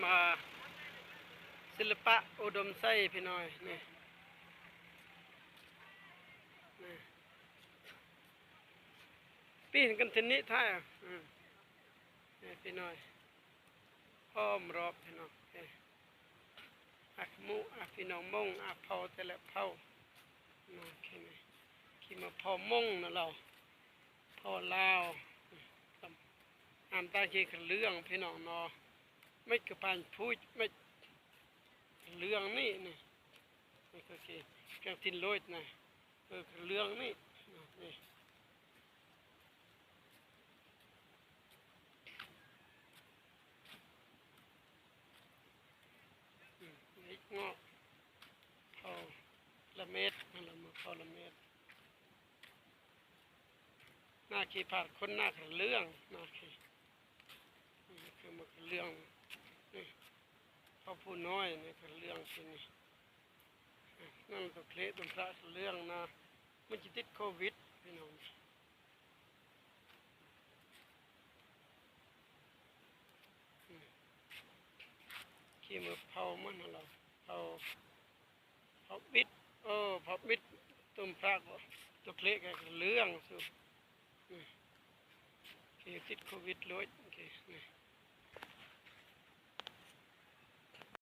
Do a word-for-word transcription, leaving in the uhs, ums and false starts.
มาศิลปะอุดมไซพี่น้อย นี่ นี่ ปีนกันทีนี้ท้ายอ่ะ อืม นี่พี่น้อย พร้อมรอบพี่น้อง นี่ อักมุ อักพี่น้องมง อักเผ่าแต่ละเผ่า โอเค นี่ ขี่มาเผ่ามงนะเรา เผ่าลาว อามตาเกเรื่องพี่น้องเนาะ ไม่กระปานพูด ไม่เรื่องนี่ นี่ นี่ก็คือเครื่องทินโลดนะ เออ เรื่องนี่ นี่ อืม นี่เงาะ เผาละเม็ด นั่นแหละ มาเผาละเม็ด หน้าขี้ผาดคนหน้าเรื่อง หน้าขี้ นี่คือมะเรื่อง นี่ เผ่าผู้น้อย นี่คือเรื่องที่นี่ นั่นตัวเคละตัวพระเรื่องนะ มันจะติดโควิด พี่น้อง อืม ขี้มือเผามันนั่นแหละ เผา เผาบิด เออ เผาบิด ตุ่มพระก็ ตัวเคละก็เรื่องสุด อืม ขี้ติดโควิดเลย โอเค นี่